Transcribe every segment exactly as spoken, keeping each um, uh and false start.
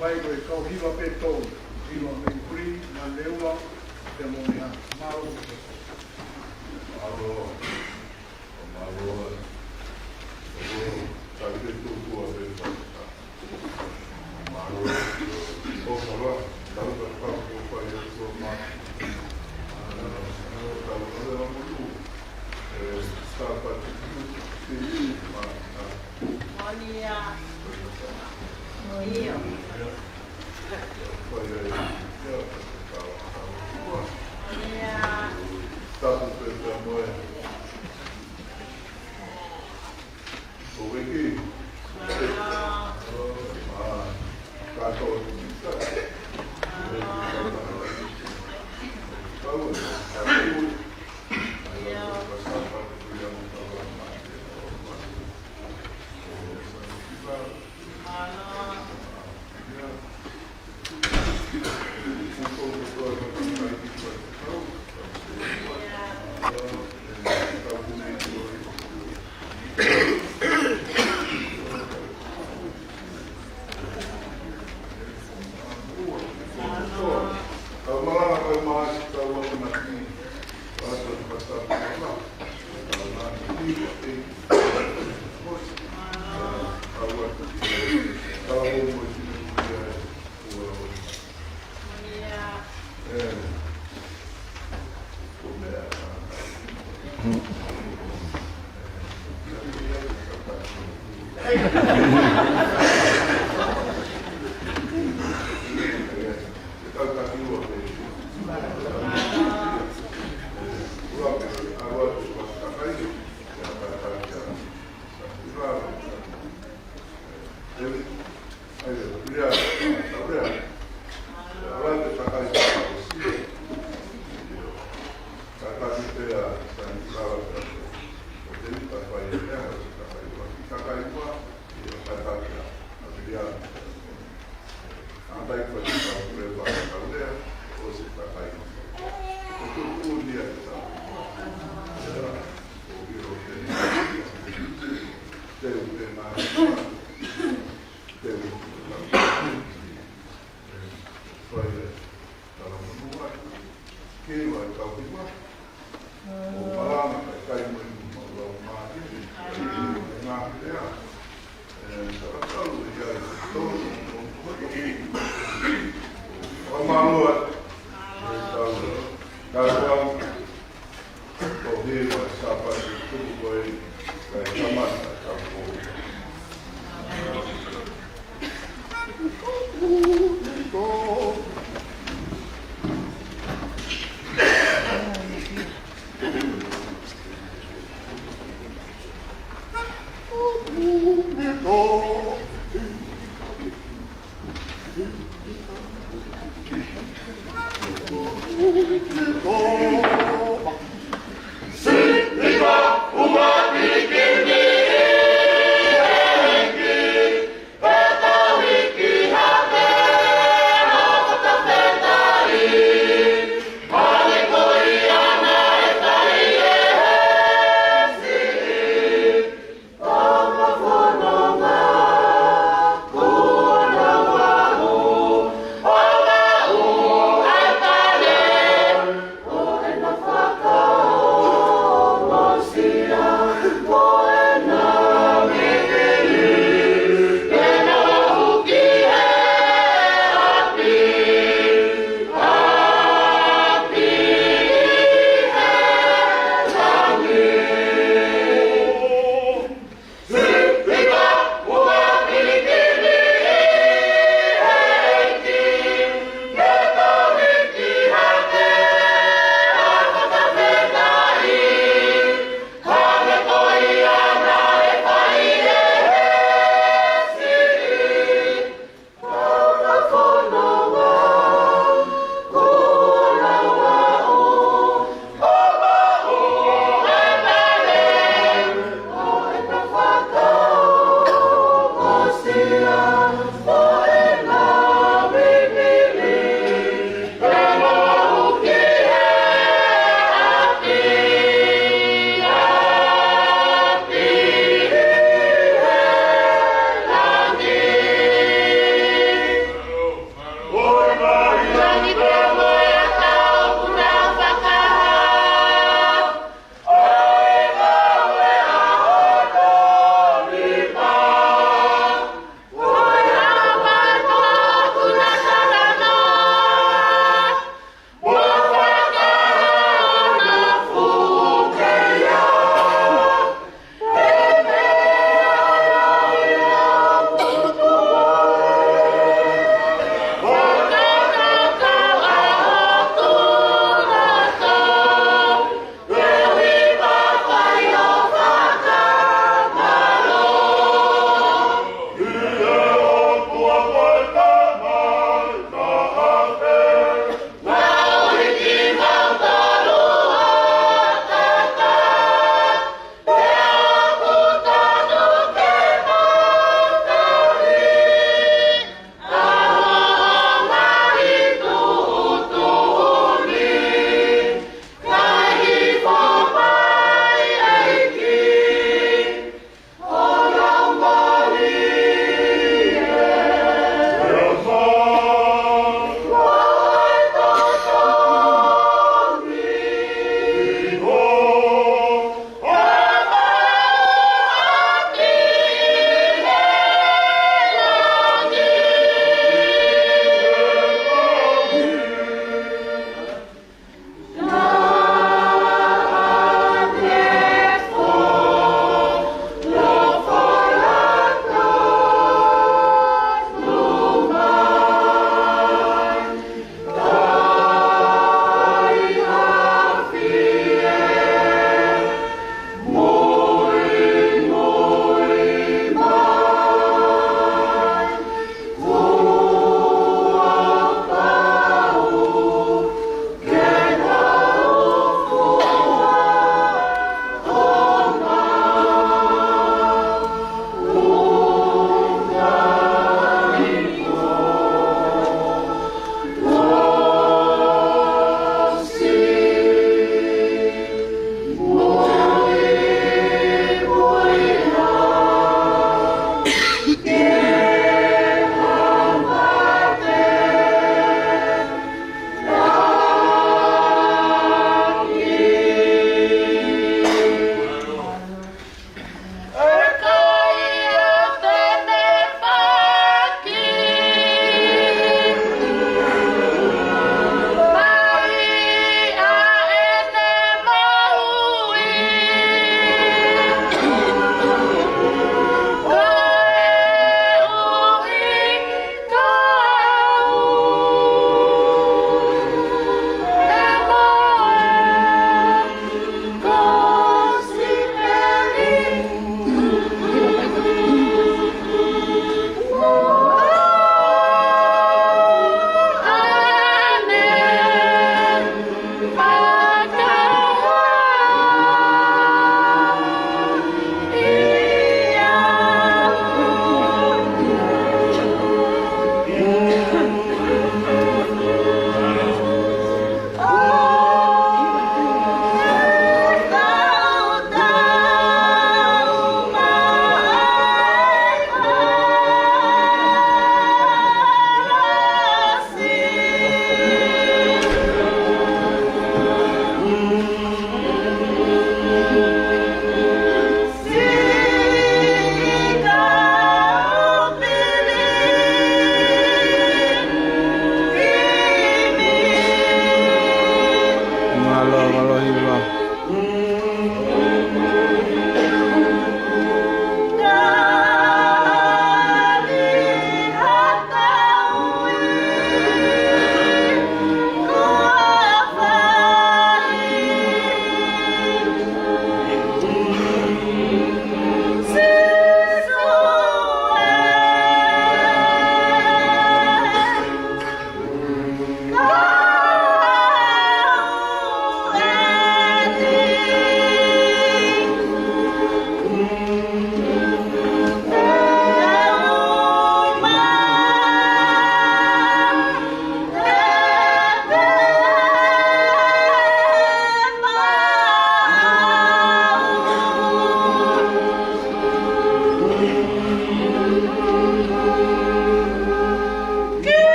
Mai ko e kau hiva pē tolu, hiva mei huli, na leua, te moni ha. Mālō. Mālō. Mālō. Mālō. Tau te tō tua pē. Mālō. Ko mālō. Tau ka kau ko pai atu ʻa mā. Mālō. Tau ka lea monu. E, Sāpate. Moni ā. ʻIo. Moni ā.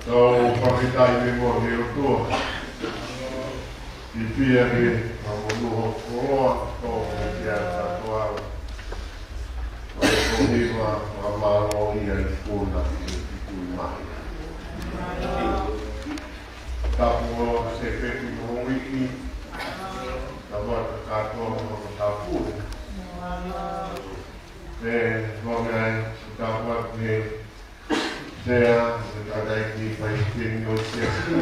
Tau fakafetaʻi mo e ʻOtua. ʻI he fiefia mo e monū ho koloa, tau mo e kia katoa. Ko e hiva, ʻa mālō ia ʻi he puna, ʻi he kui mai. Tapu ʻa e sēpesi mo e uike. Tapu ʻa e katoa mo e tapu. ʻE, ʻoku ʻi ai, tapu ʻa e Sea, mo e tangataʻeiki palesiteni ʻo e Siasi.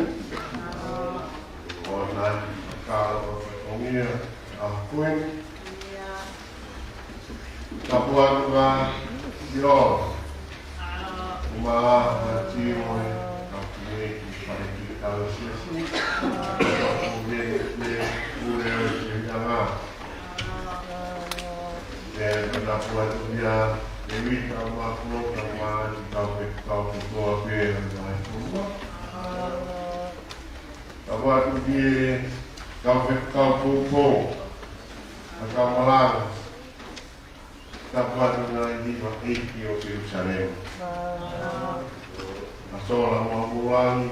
ʻOku nau kalo ʻo e ʻOtua, ʻa Kuini. Tapu atu kia Sio. Uma ʻa Timoe, tangataʻeiki palesiteni ʻo e Siasi. Tapu atu kia Pule ʻo e Siasi. ʻE, Pea tapu atu kia Tēvita Makulota mo e kau faifekau kotoa pē ʻa e fonua. Tapu atu ki he kau faifekau poupou, ʻa e kau malanga. Tapu atu ngaahi hiva ʻeiki ʻo Selusalema. ʻA Sola mo Mulangi,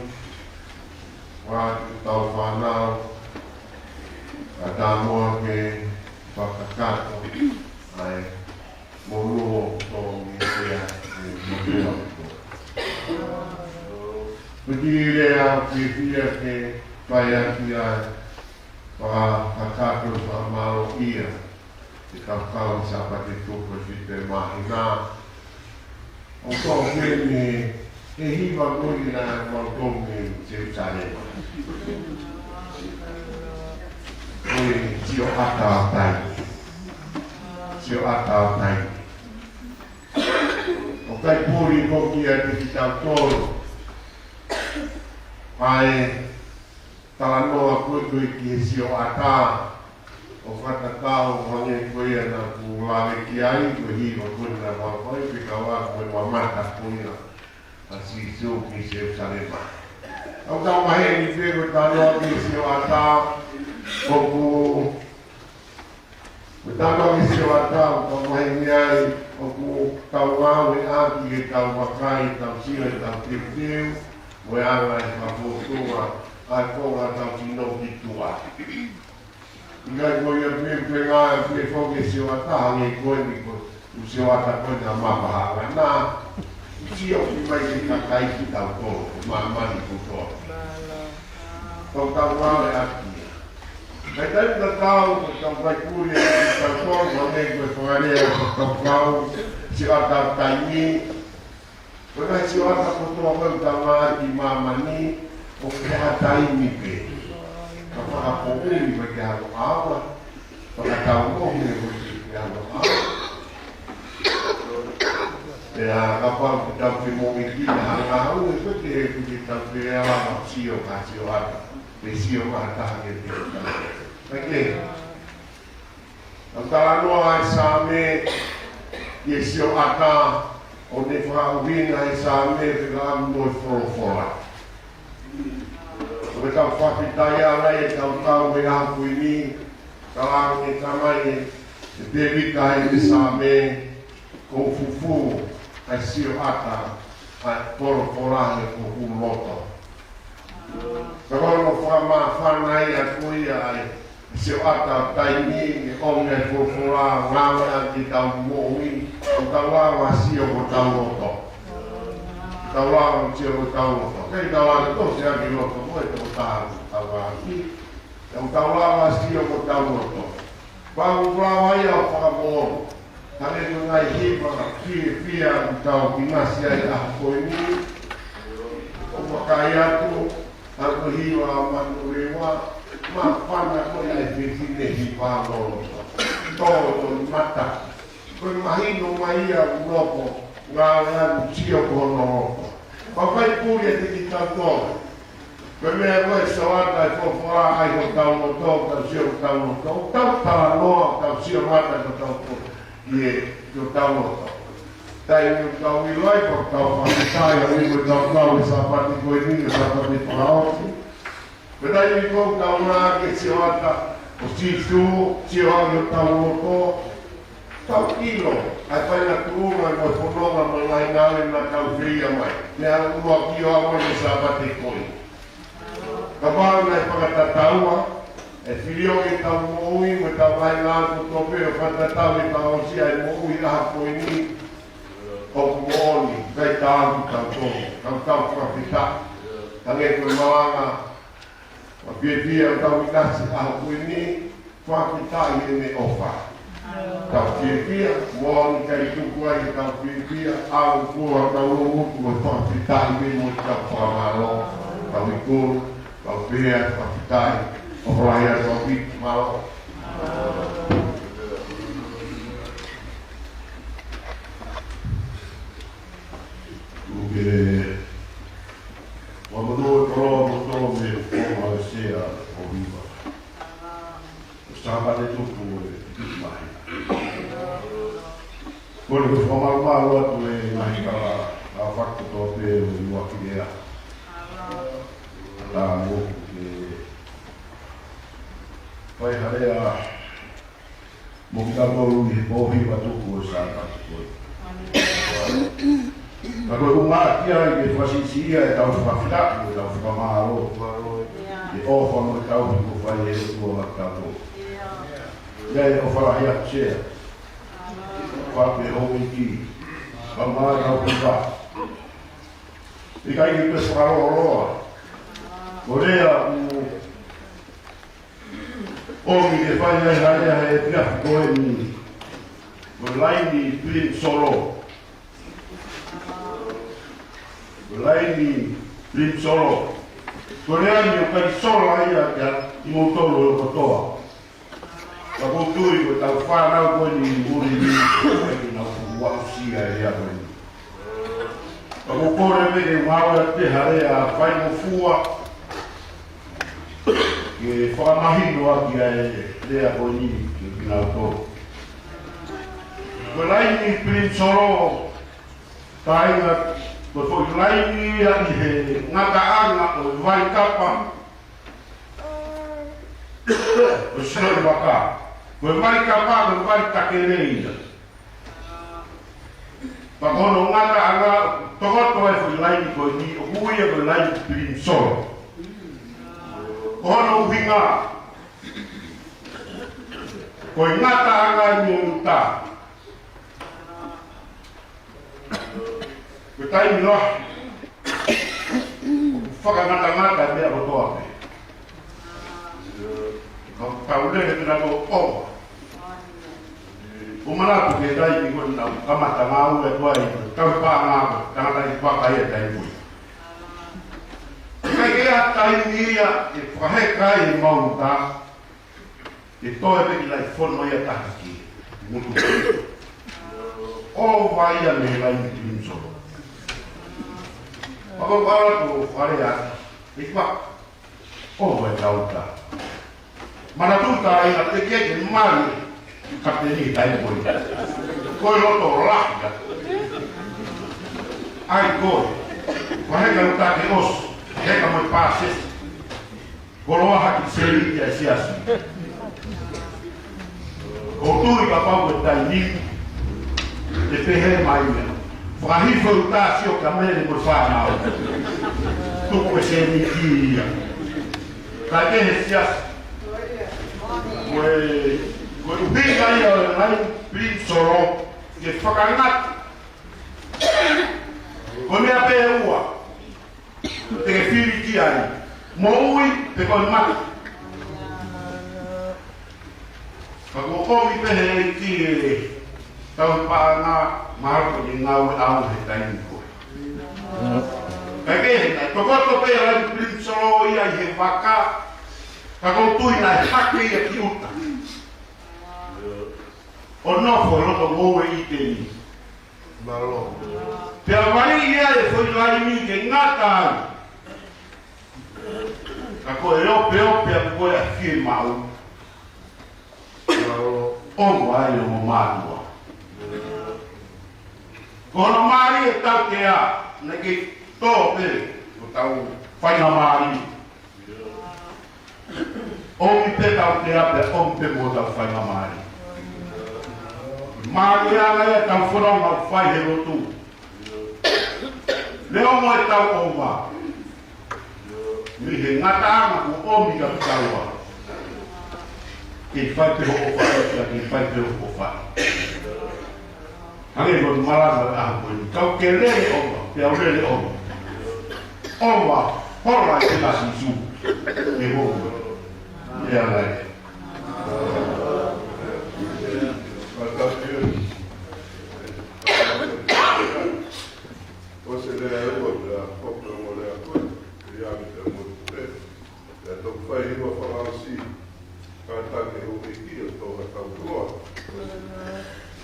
ʻa e kau fānau, ʻa Tamoa ke fakakakato ʻa e monū ʻoku tō mei he ʻea ʻe motuʻa ko. Piti lea fiefia ke fai ʻaki ʻa e fakakakato fakamālō ia ʻi he kau Sāpate Tupu ʻe fitu ʻe māhina. ʻO tō pē mei he hiva ko eni naʻa mau tō mei Selusalema. Ko e Sioʻata ʻo Taimi. Sioʻata ʻo Taimi. ʻOku ʻikai puli ko ia kiate kitautolu ʻa e talanoa ko ē ki he sioʻata, ʻo fakatatau mo e hangē ko ia naʻa ku lave ki ai, ko e hiva ko ē naʻa mau fai, fekauʻaki mo e mamata ko ia ʻa Sīsū ki Selusalema. ʻOku tau maheni pē ko e talanoa ki he sioʻata, ʻoku Ko e talanoa ki he sioʻata ʻoku tau maheni ai, ʻoku tau ngāueʻaki ke tau vakai, tau sio, ʻetau teuteu, mo e anga e fakafōtunga ʻa e konga ʻetau sino ki tuʻa. ʻIkai ko ia pē, pē ngāue pē foki e sioʻata, hangē ko eni ko e sioʻata ko ena mapa hangana. Sio ki mai ki he kakai kitautolu, māmani kotoa. Ko ʻetau ngāueʻaki ia. Kae taimi tatau, ko ʻetau fai puli ʻa kitautolu, hangē ko e fakalea ʻa e kau kau, sioʻata ʻo Taimi. Ko e ngaahi sioʻata kotoa ko ē ʻoku tau ngāueʻaki ʻi māmani, ʻoku ʻi ha taimi pē. Ka fakapoʻuli ko e ke hano ʻaoa, fakatau mohe ko e ke hano ʻaoa. Pea kapau ʻoku tau ke moʻui ki ha ngāue, ko e ke, ko e ke tau ke ala sio ki ha sioʻata. Pe sio ki ha taha ke te ka. Ka ke, ʻoku talanoa ʻa e Saame ki he sioʻata, ʻo ne fakaʻuhinga ʻe he Saame pea mo e folofola. ʻOku tau fakafetaʻi ʻaupito ʻi he kau kau ʻi he ʻaho ko eni, ka ʻoku ne talamai ʻe Tēvita ʻi he Saame, kuo u fufū ʻa e sioʻata ʻa e folofola he ko hoku loto. Ka ko hono fakamāfana ia ko ia ʻa e sioʻata ʻo Taimi, ʻoku ʻi ai e folofola, ngāueʻaki ʻetau moʻui, ʻoku tau lava ʻo sio ki hotau loto. Tau lava ʻo sio ki hotau loto. ʻIkai tau lava ʻo sio ki he loto ko e tokotaha ʻoku tau ngāueʻaki. ʻOku tau lava ʻo sio ki hotau loto. Pea ʻoku lava ia ʻo fakamoʻoni. Hangē ko e ngaahi hiva fiefia ʻoku tau ʻinasi ai ʻi he ʻaho ko eni. ʻOku vakai atu, hangē ko e hiva ʻa Manulewa, māfana ko ia ʻa e fefine hiva loloto. Tō ʻo mata. Ko e mahino mai ia ʻoku nofo, ngāueʻaki ʻo sio ki hono loto. Pea fai puli ʻiate kitautolu. Ko e meʻa ko e sioʻata ʻi he folofola, ʻa hotau loto, tau sio ki hotau loto, tau talanoa, tau sio mata ki hotau loto, ʻi he, ki hotau loto. Taimi ʻoku tau ʻilo ai, ʻoku tau fakafetaʻi, ʻa eni ko ʻetau kau ʻi he Sāpate ko eni, ko e Sāpate fakaʻosi. Ko e taimi ko ē ʻoku tau ngāueʻaki e sioʻata ʻo Sīsū, sio ai ki hotau loto, tau ʻilo ʻa e faʻahinga tuʻunga mo e fononga mo e ngaahi ngāue naʻa tau fai mai. Meʻa ʻuluaki ʻo aʻu mai ki he Sāpate ko ē. Kapau naʻe fakatatau ʻa e filioʻi ʻetau moʻui mo ʻetau ngaahi ngāue kotoa pē ʻo fakatatau ʻi he fakaʻosi ʻa e moʻui ʻaho ko eni, ʻoku moʻoni, ʻikai taau kitautolu. Tau tau fakafetaʻi. Hangē ko e malanga, ʻoku fiefia ʻetau ʻinasi ʻaho ko eni, fakafetaʻi heʻene ʻofa. Tau fiefia, moʻoni ʻikai tuku ai ʻetau fiefia, ʻa e ʻoku ʻi hotau loto mo e fakafetaʻi mo e tau fakamālō, tau ikulu, tau pehē ʻa e fakafetaʻi, ʻofa lahi atu ʻaupito, mālō. Uke, ua motu e koloa motu me o ma sea o viva. Sāpate Tupu ʻe tuku mai. Kole ke fakamalumalu atu e ngaahi kala ʻa e fakatōpē ʻo e ua ki ea. Tā mo ke fai ha lea mo kitautolu ʻi he pō hiva tuku ʻo e Sāpate ko eni. Ka ko e ʻuhinga ia ke fakasiʻisiʻi ʻetau fakafetaʻi mo ʻetau fakamālō. ʻI he ʻofa mo e tauhi kuo fai ʻe he ʻOtua maʻa kitautolu. ʻIo, ʻofa lahi atu Sea. Fakape houʻeiki. Fakamālō ʻetau hiva. ʻIkai ke toe fakalōloa. Ko e lea ʻoku ʻomi ke fai ai ha lea he efiafi ko eni. Ko e laini Pilimsolo. Ko e laini Pilimsolo. Ko e lea ni ʻoku ʻikai sola ia kiate kimoutolu ʻo kotoa. Ka ʻoku ou tui ko ʻetau fānau ko eni ʻi muli ni, ʻoku ʻikai ke nau fuʻu aʻusia e lea ko eni. Ka ʻoku ou kole pē ke ngāue atu pē ha lea faingofua ke fakamahino ʻaki ʻa e lea ko eni kiate kinautolu. Ko e laini Pilimsolo, kāinga, ko e foʻi laini ia ʻi he ngataʻanga ʻo e vai kapa ʻo Siloʻivaka. Ko e vai kapa, ko e vai takele ia. Pea ko hono ngataʻanga, tokoto e foʻi laini ko eni, ʻoku ui ia ko e laini Pilimsolo. Ko hono ʻuhinga, ko e ngataʻanga ʻi he uta. Ko e taimi lahi ʻoku fakangatangata e meʻa kotoa pē. Ka ʻoku tau lele pē nautolu ʻo ʻoku manatu ki he taimi ko ē naʻa ku kamata ngāue atu ai, tau paʻanga ko e tangataʻeiki vaka ia taimi ko ē. ʻIkai ke ʻi ai ha taimi ia ʻe fakaheka ai ʻemau uta ke toe pē ki he laʻi fono ia taha ki mutu. ʻOua ia mei he laini Pilimsolo. Pea ko e ʻalu atu ʻo fale atu. ʻIkai, ʻoua ʻetau uta. Manatu tā ina te ke ke mali kapeni tai koi. Ko e loto lahi ka. ʻAi ko e. Maheka uta ke ʻosi. Heka mo e pāsesi. Koloa hake seli ia e siasi. ʻOku ou tui kapau ko e taimi ni, ʻe pehē mai ia. Fakahifo uta sio kamele mo e fānau. Tuku e seli ki ia. Kae kehe siasi. Ko e, ko e ʻuhinga ia ʻo e laini Pilimsolo, ke fakangata. Ko e meʻa pē ʻe ua te ke fili ki ai, moʻui pe ko e mate. Ka kuo ʻomi pē ʻe he ʻEiki ʻetau paʻanga, mahalo ko e ngāue ʻaʻau he taimi ko ē. Kae kehe, naʻe tokoto pē e laini Pilimsolo ia ʻi he vaka, ka ʻoku ou tui naʻe hake ia ki ʻuta. ʻO nofo loto ngoue ʻi teni. Mālō. Pea vai ia e foʻi laini ke ngata ai. Ka ko e opeope ʻa ko e ʻa fiemaʻu. Mālō. ʻOua ʻe ongo mātuʻa. Ko hono mālie ʻetau tea, naʻe kei tō pē ʻo tau faingamālie. ʻOmi pē tau tea pea ʻomi pē mo tau faingamālie. Mālie ʻa e tau fononga ʻoku fai he lotu. Leʻo mo e tau ʻova. Mei he ngataʻanga kuo ʻomi kia kitaua. Ke fai pē hoʻo fai, ke fai pē hoʻo fai. Hangē ko e malanga ʻa e ʻaho ko eni. Kau ke lele ʻova, pea u lele ʻova. ʻOua, hola e pela Sīsū. Ke hou. ʻE ala e. Ko se lea ʻe ua, pea hoko mo lea ko ē. Ia mi te mo te. Pea toki fai hiva fakaʻosi. Kātaki e houʻeiki ʻo tō ha tau tuloa.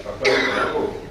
Kātaki e houʻeiki.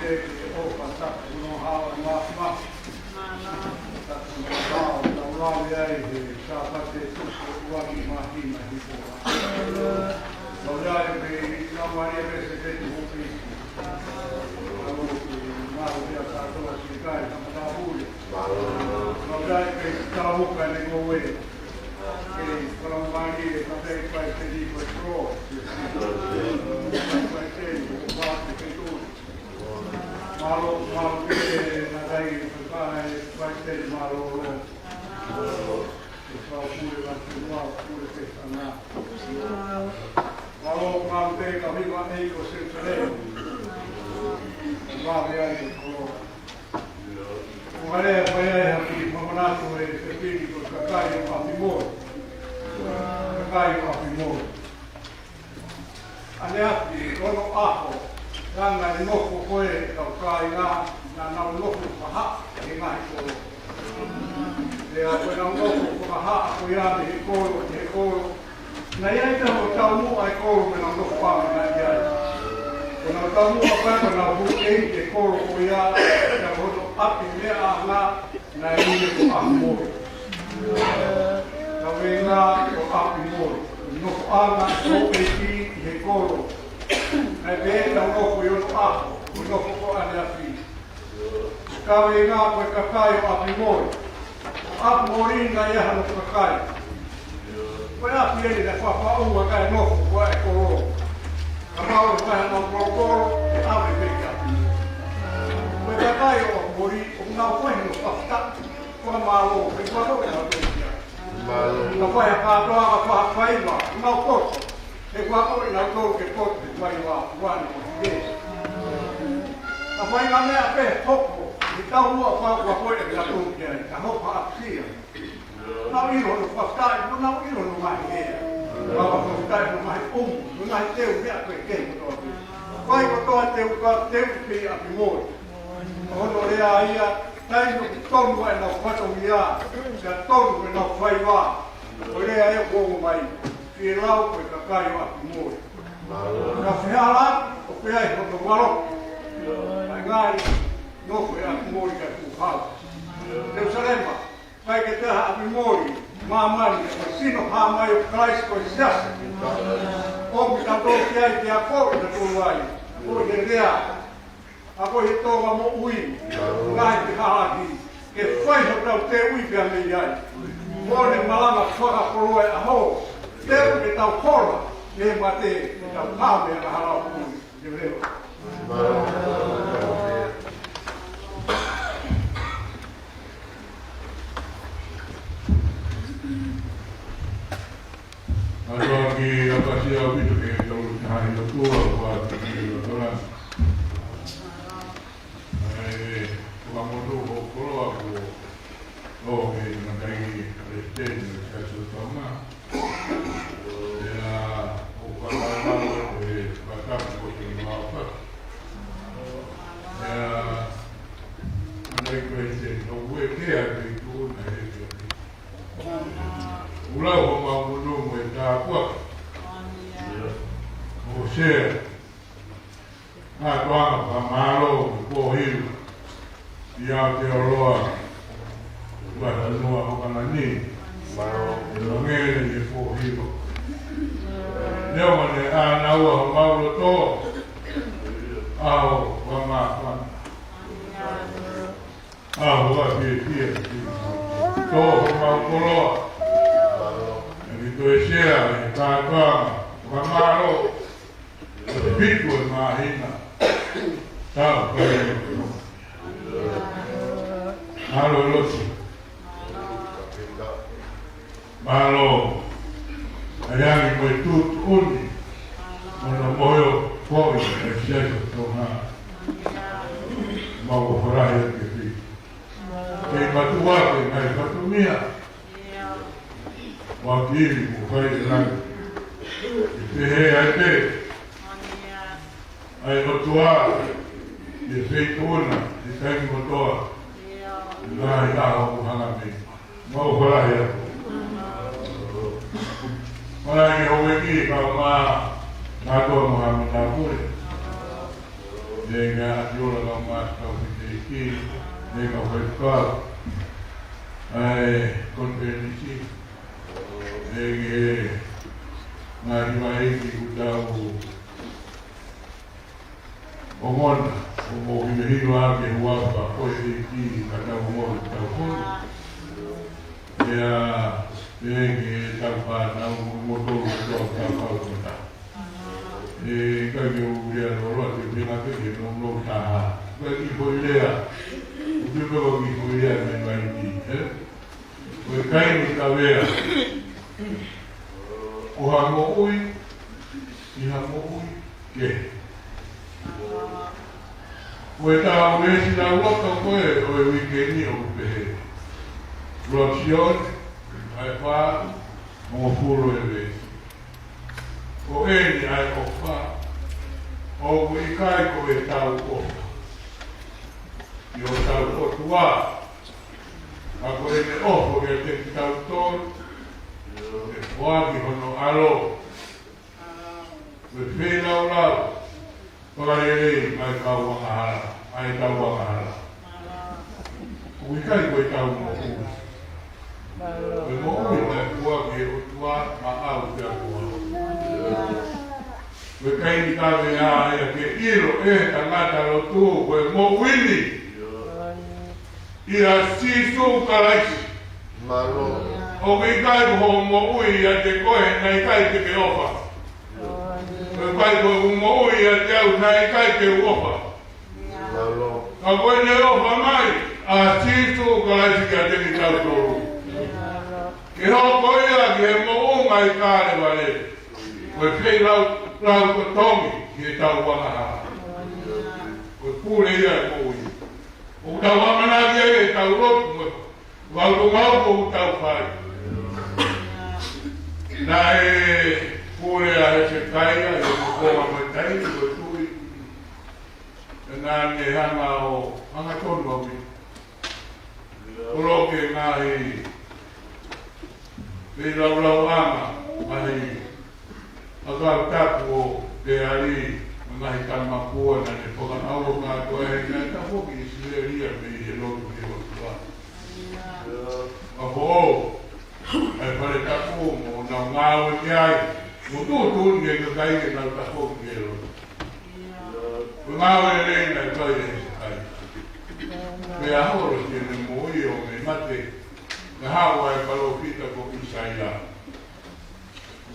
ʻOfa tapu no hao ma ma. Tapu no hao, tau lave ai he Sāpate tuku ua ki mahina hipoa. Tau lave he Samaria me se te tu hopi. Tau ki mau ia kātoa si kai na mata ule. Tau lave he tau ka ne ngoue. Ke tau mali e ka te kai te ni ko e kro. Kai te ni ko e kro. Mālō, mālō pē, naʻe ʻikai ke fai, fai pē mālōlō. Mālō. Ke fai pule, fai pule, fai pule pē sana. Mālō, mālō pē, ka viva ei ko se tele. Mālō ai ko. Ko hale a fai ai ha kiʻi fakamanatu e pepini ko e kakai ʻo ʻApimoi. Kakai ʻo ʻApimoi. ʻAneafi, ono ʻaho, langa e nofo ko ē ʻetau kāinga, naʻa nau nofo fakahā he ngaahi kolo. Pea ko ʻenau nofo fakahā ko ia mei he kolo ki he kolo. Naʻe ʻi ai pē hono taumuʻa e kolo mo ʻenau nofoʻanga naʻe ʻi ai. Ko ʻenau taumuʻa pē ko ʻenau hū ʻi he kolo ko ia, pea ko hono ʻapi meʻaʻanga, naʻe ui ia ko ʻApimoi. Kaveinga ko ʻApimoi. Nofoʻanga ko e ʻEiki ʻi he kolo. Naʻe pehē ʻenau nofo ʻi onoʻaho, ʻi he nofo ko ʻAneafi. Kaveinga ko e kakai ʻo ʻApimoi. ʻApimoi naʻe ʻi ai hano kakai. Ko e ʻapi eni naʻe faʻufaʻunga kae nofo ko ē e kolo. Ka mau e fai hanau kolokolo, ʻe ʻave pē ki ʻApimoi. Ko e kakai ʻo ʻApimoi, ʻoku nau fai hono fakafetaʻi, fakamālō, he kuo akoʻi kinautolu ki ai. Mālō. Ka fai ha kātoanga, ka fai ha faiva, ʻoku nau poto. He kuo akoʻi kinautolu ke poto, ke faiva, kuo ne poto. Ka fai ngā meʻa pē hoko, ʻi he taumuʻa kuo akoʻi kinautolu ki ai, ka hoko ha ʻapisia. Nau ʻilo hono fakafetaʻi, mo nau ʻilo hono ngaahi lea. Nau fakafetaʻi hono ngaahi ʻumu, hono ngaahi teu meʻa ko ē kehe kotoa pē. Fai kotoa teu ka teu pē ʻApimoi. Ko hono lea ia, taimi ʻoku tonu ai ʻenau fatongia, pea tonu ʻenau faiva. Ko e lea ia ʻoku ongo mai, fielau ko e kakai ʻo ʻApimoi. Ka fehālaaki, ʻoku ʻi ai hono valoki. ʻA e ngaahi nofo ʻi ʻApimoi ka tuʻu hala. Selusalema, ʻikai ke toe ʻi ai ha ʻApimoi ʻi māmani, ko e sino hā mai ʻo Kalaisi ko e siasi. ʻOku tau tō ki ai ke akoʻi kitautolu ai, akoʻi he lea, akoʻi he Tonga moʻui, ngaahi fehālaaki, ke fai hotau teuʻi pea mei ai. Mo ne malanga fakakoloa e ʻaho, teu ke tau hola, mei he mate, ke tau hao mei he angahala ʻo e moʻui. Mālō ki ʻApasia ʻaupito ke tau taha ʻi loto ʻa ʻOtua ki loto lana. ʻAi, ʻoku mau tō ho koloa ko ʻo he matai ki Palesiteni ʻo e Siasi ʻo Tonga. Ia, ʻoku mau ʻi he vaka ko e mau pā. Ia, matai ko e se, ʻoku ʻeke ʻa e feituʻu naʻe ʻeke. ʻOku lau homau monū mo e tāpuaki. ʻOsea. Kātoanga fakamālō ki he pōhiva. ʻI Aotearoa, Vatanua ʻo Kalani. ʻE Langele ʻi he pōhiva. Neongo ne ʻānaua homau loto. ʻAho fakamāfana. ʻAho fiefia. Tō homau koloa. ʻE ni toe sea e kātoanga fakamālō. Piku e māhina. Tau kai. Mālō Losi. Mālō. ʻAi ange mo e tuʻutuʻuni. Mo na moyo koi e Siasi ʻo Tonga. Mau ʻofa lahi atu ki he Fili. Kei matuʻu ake ngaahi fatongia. Ua kili mo fai e langi. ʻE pehē ai pē. ʻAi ʻOtua, ʻi he feituʻu na, ʻi he taimi kotoa. Ngaahi ʻaho ʻoku hanga mei. Mau ʻofa lahi atu. Malaʻia houʻeiki, kae ʻumaʻā, kātoa mo ha mita pule. Lelei ʻa e ʻAfiola Laumālie Tauhi Teiki, lelei ʻa e faifekau ʻa e konifelenisi, lelei ngaahi vaʻe ʻoku tau ongona, ʻo mou hilahila ʻa e huafa ʻo e ʻEiki ka tau ongona tau kono. Pea, lelei ʻa e tau fānau mo tau tau tau tau tau. ʻE, ka ke u lea loloa te pena ke ke no no taha. Ka ki foʻi lea. ʻOku te pehē ki foʻi lea mai mai ni, ē? Ko e kai ni ka vea. Ko ha moʻui, ʻi ha moʻui kehe. Ko e tau veesi lauloto ko ē ʻo e uike ni ʻoku pehē. Lua Sione, ʻa e fā, mo fulu e veesi. Ko eni ʻa e ʻofa, ʻoku ʻikai ko e tau ʻofa ʻi hotau ʻOtua, ka ko ʻene ʻofa kiate kitautolu, ʻe foaki hono ʻAlo, ko e feilaulau fakalelei ʻa e kau angahala, ʻa e tau angahala. ʻOku ʻikai ko e tau moʻui. Ko e moʻui naʻe foaki ʻe he ʻOtua maʻau pea mo au. Ko e kai ni ka vea ia ke ʻilo ʻe he tangata lotu, ko e moʻui ni ʻia Sīsū Kalaisi. Mālō. ʻOku ʻikai ko hoʻo moʻui ʻiate koe, naʻe ʻikai te ke ʻofa. ʻOku ʻikai ko hoʻo moʻui ʻiate au, naʻe ʻikai te u ʻofa. Mālō. Ka ko ʻene ʻofa mai ʻa Sīsū Kalaisi kiate kitautolu, ke hoko ia ki he moʻunga ʻi Kalevale, ko e feilaulau totongi ki he tau angahala. Ko e pule ia ʻo e moʻui. ʻOku tau ʻamanaki ai ʻetau lotu mo e vaotuʻa ʻoku tau fai. Naʻe pule ʻa Hesekaia ʻi he moʻunga mo e taimi ko e tui. Pea naʻa ne hanga ʻo hangatonu au mi. Koloke ngaahi feilaulau ʻanga, ngaahi ʻakau tapu ʻo Peali, ngaahi tama pua naʻa ne fakaʻauha kātoa he naʻe tafoki ʻIsileli ia mei he lotu ki he ʻOtua. Ka ko ʻa e fale tapu mo nau ngāue ki ai, mo tuʻutuʻuni ki he kakai ke nau tafoki ki he lotu. Ko e ngāue lelei naʻe fai ʻe Hesekaia. Pea holo ki heʻene moʻui ʻo mei mate, naʻe haʻu ʻa e palōfita ko ʻIsaia.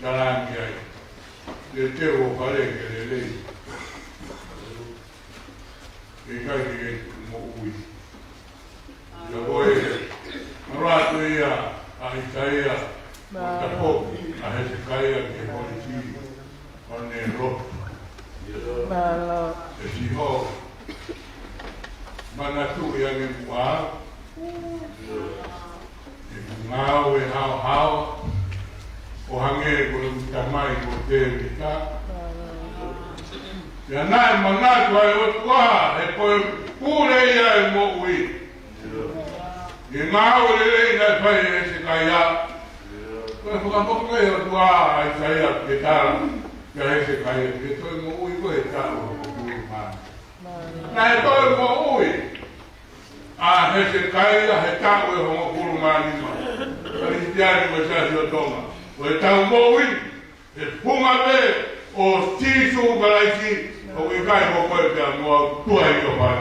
Talaange ai, te teu ʻo fale ke lelei. ʻIkai ke ke moʻui. Ia ko e, ʻalu atu ia ʻa ʻIsaia, ʻo tafoki ʻa Hesekaia ki he kolisi ʻo ne lotu. Mālō. ʻE Sihova, manatuʻi ange muʻa au, ʻeku ngāue haohaoa, ʻo hangē ko ʻeku tamai ko Tēvita. Pea naʻe manatu ai ʻOtua, he ko e pule ia ʻo e moʻui. ʻI he ngāue lelei naʻe fai ʻe Hesekaia. Ko e fakafoki ʻe ʻOtua ʻa ʻIsaia ke tala kia Hesekaia, ke toe moʻui ko e taʻu ʻe hongofulu mā nima. Naʻe toe moʻui ʻa Hesekaia he taʻu ʻe hongofulu mā nima. Kalisitiane mo e Siasi ʻo Tonga, ko e tau moʻui, he funga pē ʻo Sīsū Kalaisi, ʻoku ʻikai ko koe pea mo au, tuai ʻo fai.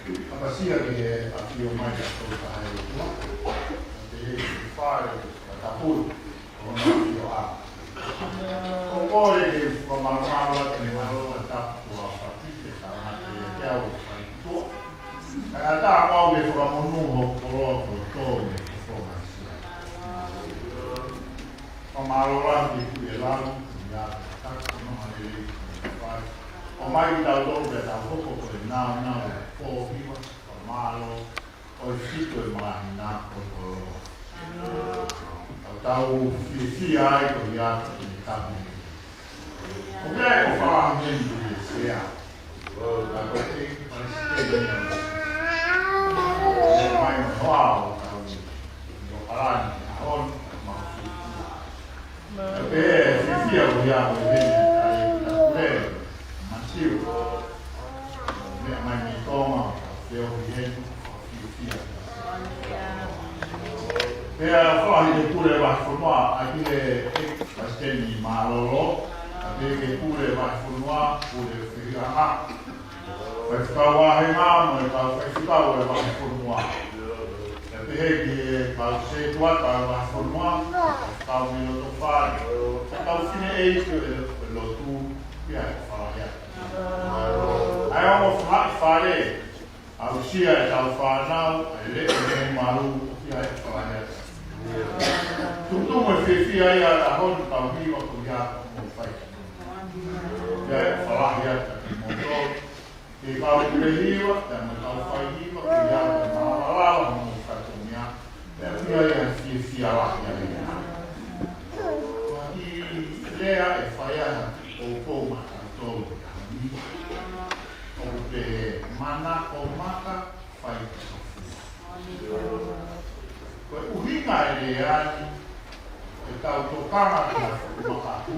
Kapasia ke afio mai ka tau ka hai ua. Te he fare ka tapui. Ko na afio a. Ko kore ke fakamalama te ne mano ka tapu a fapite ka na te te au fai tua. Ka ta mau ke fakamonū ho kolo ko tō me ko fo masia. Fakamālō lahi ki he Lahi, ia, ka ko no malele, pai. ʻOmai ki tau tō pea tau hoko ko e nāunau, ko hiva, fakamālō, ʻo e fitu e māhina ko e koloa. Tau tau fiefia ai ko ia ko e tapu. Ko ia ko Falahi Meni ko ia sea. Ka ko e palesiteni. Mai mo hoa o tau. Ko Falahi Meni, a on, mau fiefia. Pea fiefia ko ia ko e heni, ai, ka kule, Matiu. Meʻa mai mei Tonga, ke o heni, fiefia. Pea fai he pule vahefonua, ʻa ki he palesiteni mālōlō, ʻa ki he pule vahefonua, pule fihanga. Faifekau vāhenga mo e kau faifekau ʻo e vahefonua. Pea pehē ki he kau sētuata ʻo e vahefonua, faifekau mei loto fale, kau fineʻeiki ʻo e lotu, pea ko Falahi atu. ʻA e ongo faʻahi fale, aʻusia ʻe tau fānau, ʻa e leʻo mei malu, pea ko Falahi atu. Tuku mo e fiefia ia ʻa e ʻaho ni kau hiva ko ia ko mo fai. Pea ko Falahi atu ki mo tō. Ke kau pule hiva, pea mo e kau fai hiva, ko ia ko e malava lava mo e fatongia, pea pea ia fiefia lahi ai. Ko e kiʻi lea ʻe fai ai ha kiʻi poupou maʻatautolu ki he ʻaho ni. ʻOku pehē, manako maka fai ki tofua. Ko e ʻuhinga e lea ni, ʻetau tokanga ki ha fuʻu makahū,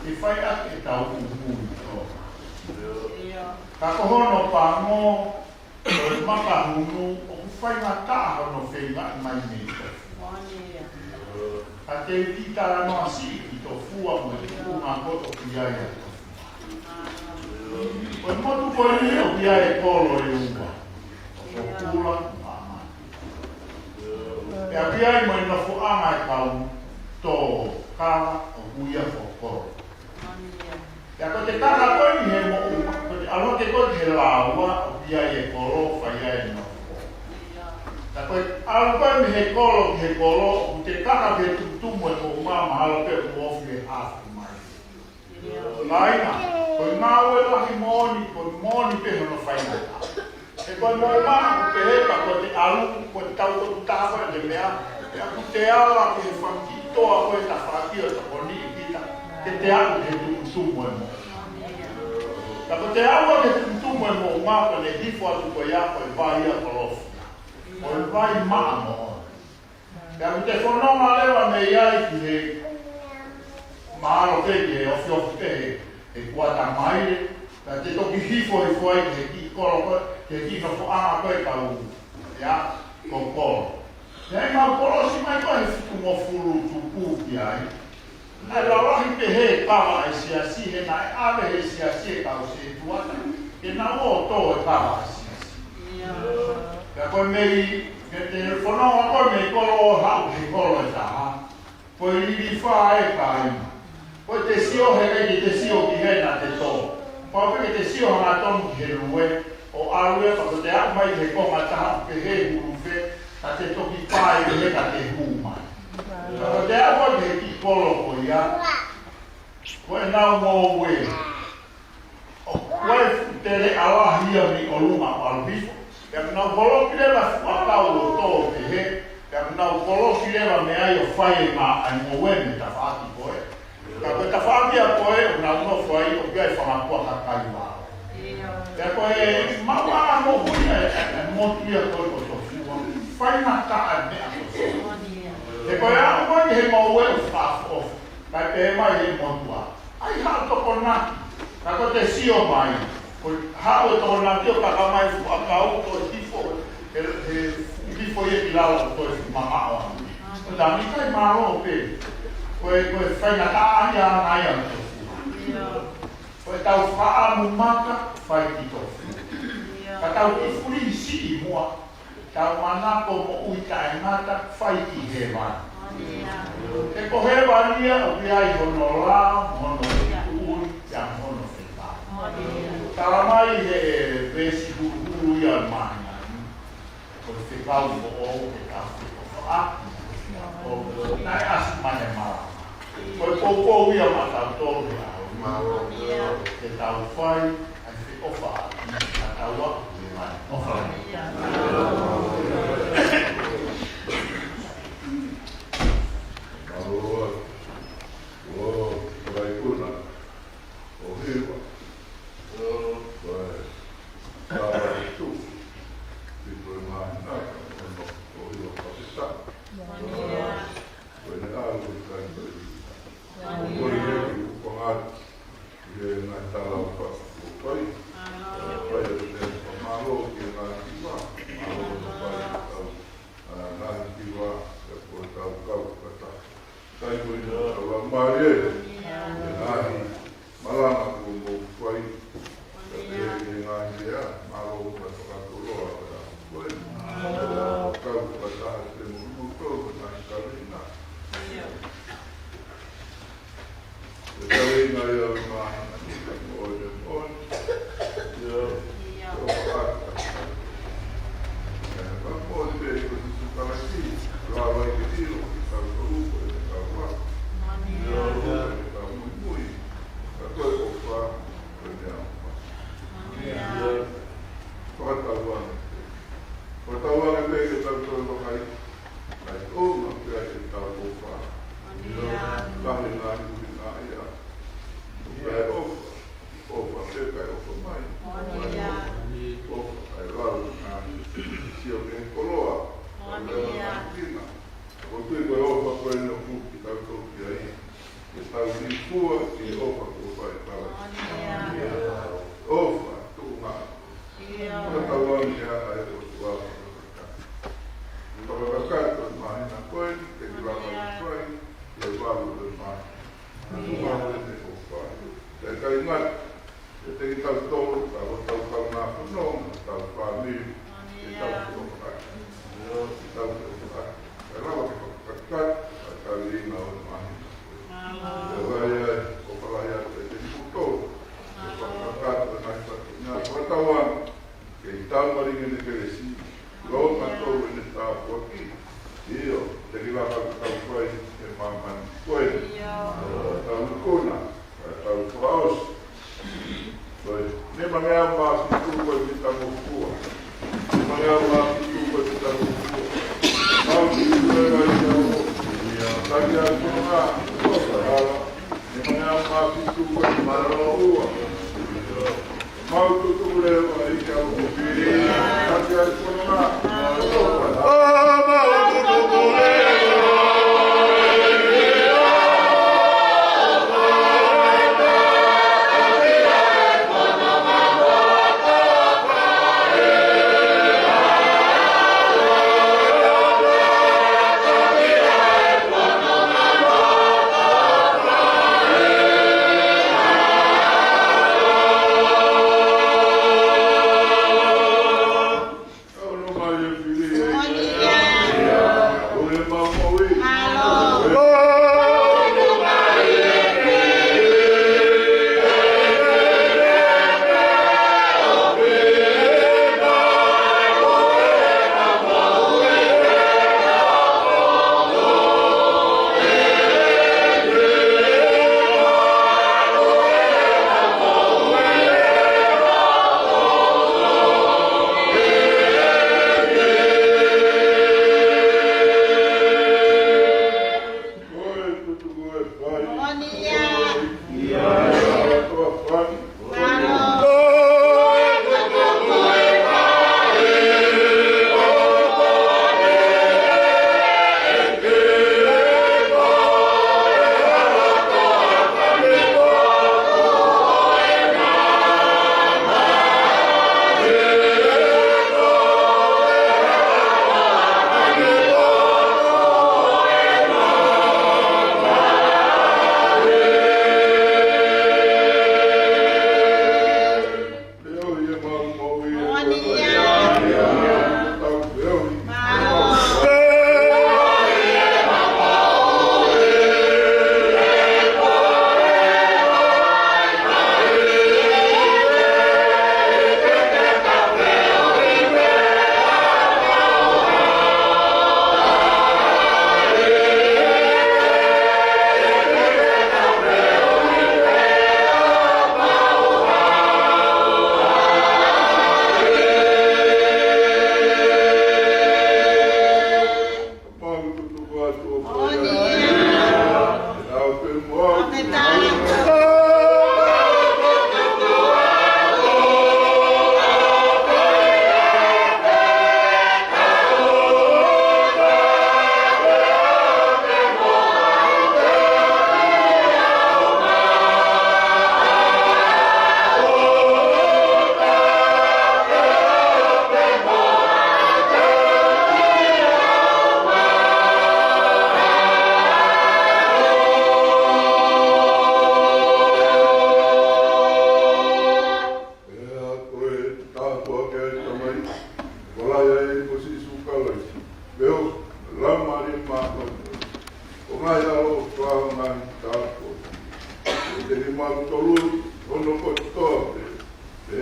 ke fai ʻaki ʻetau ʻuhinga ʻi Tonga. Ka ko hono pango, ko e makahū ʻoku faingataʻa hono feingaʻi mai mei tofua. Ka te u kiʻi talanoa siʻi ki tofua mo e tuʻunga ko ē ʻoku ʻi ai ʻa tofua. Ko e motu ko eni ʻoku ʻi ai e kolo ʻe ua. ʻOku Kula mo Haʻamata. Pea ʻoku ʻi ai mo e nofoʻanga e kau tō kava ʻoku ʻi ai e kolo. Pea ko te kaka ko eni he moʻunga, ko te ʻalu hake ko ē ki he lāua, ʻoku ʻi ai e kolo, fai ai e nofo. Ka ko e ʻalu ko ē mei he kolo ki he kolo, ʻoku te kaka ki he tumutumu e moʻunga mahalo pē ʻoku ofi e hafu mai. Laina, ko e ngāue lahi moʻoni, ko e moʻoni pē hono faingataʻa. He ko e moʻunga, ʻoku pehē pē ko te ʻalu, ko e tau ko taha ko e te meʻa, pea ʻoku te ala ki he fanga kiʻi toa ko e tafaʻaki ʻo tokoni ʻi kita, ke te aʻu ki he tumutumu e moʻunga. Ka ko te aʻu ki he tumutumu e moʻunga, ko ʻene hifo atu ko ia, ko e vai ia ko Lofia. Ko e vai maʻa moʻoni. Pea ʻoku te fononga leva mei ai ki he mahalo pē ki he ofiofi pē he, he kuata maile, pea te toki hifo hifo ai ki he kiʻi kolo ko ē, ki he kiʻi nofoʻanga ko ē kau, ia, ko kolo. Pea ʻi mau kolosi mai ko ē he fitungofulu tupu ki ai. Naʻe lalahi pē he kava ʻa e siasi, he naʻe ʻave he siasi e kau sētuata, ke nau ō ʻo tō e kava ʻa e siasi. Pea ko e mei, ke te fononga ko ē mei kolo ʻo haʻu he kolo ʻe taha. Ko e lilifa e kāinga. Ko e te sio he kai ke te sio ki he naʻa te tō. Pau pē ke te sio hangatonu ki he lue, ʻo ʻalu ia pea ko te aʻu mai he konga taha pē he hulu fē, ka te toki pae he ka te hū mai. Ka ko te aʻu mai he kiʻi kolo ko ia, ko ʻenau ngoue. ʻOku ʻi ai e fuʻu teleʻa lahi ia mei ʻolunga ʻo ʻalu hifo. Pea ʻoku nau kolosi leva fuʻu ʻakau ʻo tō pehē. Pea ʻoku nau kolosi leva mei ai ʻo fai e ngā ai ngoue mei he tafaʻaki ko ē. Ka ko e tafaʻaki ia ko ē, ʻoku nau nofo ai ʻoku ʻi ai e fanga kua kakai vao. Pea ko e maʻuʻanga moʻui ʻa e, ʻa e motu ia ko ē ko tofua. Faingataʻa e meʻa ko tofua. He ko e aʻu mai he ngoue ʻoku fakaʻofoʻofa. Kae pehē mai he motuʻa. ʻAi haʻu tokonaki, ka ko te sio mai, ko e haʻu e tokonaki ʻo kaka mai fuʻu ʻakau ko e hifo, he, he hifo ia ki lalo ko e fuʻu mamaʻo. Ko e tami kai mālō pē, ko e, ko e faingataʻa ia ʻa e ngaahi ʻa e tofua. Ko e tau fakaʻamu maka fai ki tofua. Ka tau kiʻi fuli siʻi muʻa, tau manako moʻui taʻengata fai ki hēvani. He ko hēvani ia ʻoku ʻi ai hono lao, hono tuʻutuʻuni, pea mo hono fekau. Tala mai he veesi huluhulu ia ʻo e māhina ni, ko e fekau foʻou ke tau feʻofaʻaki. ʻO naʻe ʻasi mai e malanga. Ko e poupou ia maʻatautolu he ʻaho ni. Ke tau fai ʻa e feʻofaʻaki, ka tau aʻu ki he vai. ʻOfa lahi. Mālō. ʻO, ʻo, ʻo Hiva. ʻO, ʻo, ʻo, ʻo Hiva Kapeta. Ko ʻene ʻalu ʻi he kai ko ē. Ko e leʻo ʻoku pangati. ʻI he ngaahi tala ʻoku fai. Fai ʻa e meʻa fakamālō ki he ngaahi kiva. Mālō ʻo fai ʻetau, ʻa, ngaahi kiva, ʻa e ko ʻetau kau fakataha. Kai ko ē ʻetau laumālie. ʻI he ngaahi malanga kuo mou fai. Ka te he ngaahi lea, mālō ʻo fakakoloa ʻa e ko ē. Kau fakataha te mo moutolu, ngaahi kaveinga. Ko e kaveinga ia ʻo e māhina ni, ka ko e moʻoni. ʻIo. Ko e ʻata. Ka ko e moʻoni pē ko Sīsū Kalaisi, lava ke ʻilo, ke tau tolu, ko e tau wa. ʻIo, ko e tau muimui. Ka ko e ʻofa, ko e meʻaʻofa. ʻIo. Fakatauange pē. Fakatauange pē ke tau toe vakai. Kae ʻoua pē ke tau ʻofa. ʻIo. Kae ngaahi ʻuhinga ia. Kae ʻofa. ʻOfa pē kae ʻofa mai. ʻOfa kae lau ngaahi. Sio ki he koloa. Kae lau ngaahi ʻuhinga. Ko e tui ko e ʻofa ko eni ʻoku ke tau tō ki ai. Ke tau hifua ki he ʻofa kuo fai ʻe Kalaisi. ʻOfa, tuʻunga. Fakatauange ʻa e ʻOtua. Fakakakato e māhina ko ē, ke ki lava ʻo fai, ke valu e māhina. Tuʻunga ʻo e ʻofa. Ke kai ngata, ke te ki tau tō, ka ko tau kaungā fononga, tau fāmili, ke tau tō. Ke tau tō. Ke lava ke fakakakato, ka kai ngata e māhina. Ke vai ai, ʻofa lahi atu kiate kimoutolu. Ke fakakakato, ke ngaahi fakakakato, fakatauange. Kei tau malingi ʻene kelesi, ʻoku tau ʻi he tāpuaki. ʻIo, te ki lava ke tau fai he māmani ko ē. ʻIo. Tau ikuna, tau fakaʻosi. Ko e, nima ngeau mā fitu ko e mita mo fua. Nima ngeau mā fitu ko e mita mo fua. Mau ki tu e vai ki au. ʻIo, taki ai kona. Nima ngeau mā fitu ko e mita mo fua. Mau tutuku leva ʻi he ʻaho ni. Kātaki ʻa e fononga.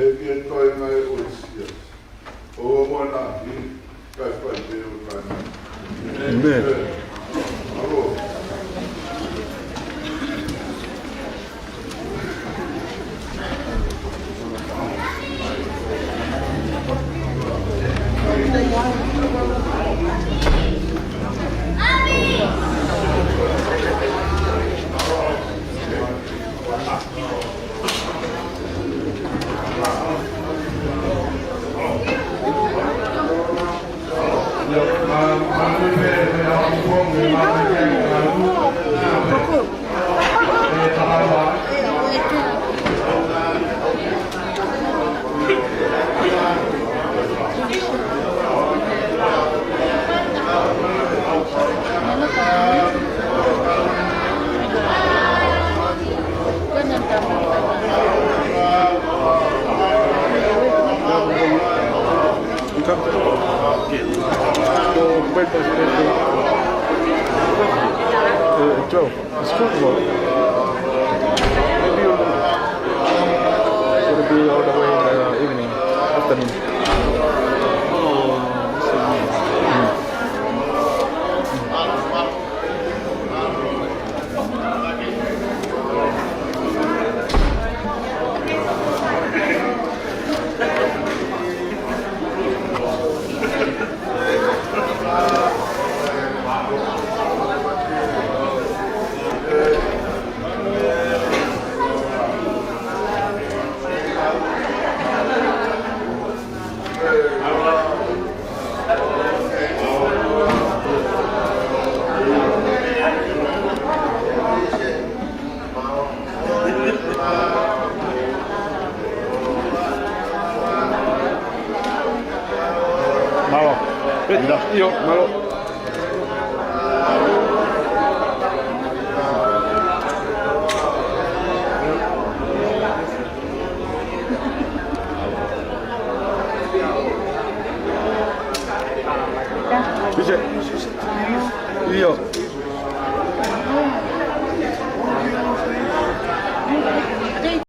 ʻE ke toe ngai ʻo sia. ʻO ʻomai ʻa e kakai pē ʻo taimi. ʻĒmeni. Uh, twelve. It's good, bro. Maybe it'll be all the way in the evening, afternoon. Mm. Mālō. ʻIo, mālō. Appreciate. ʻIo.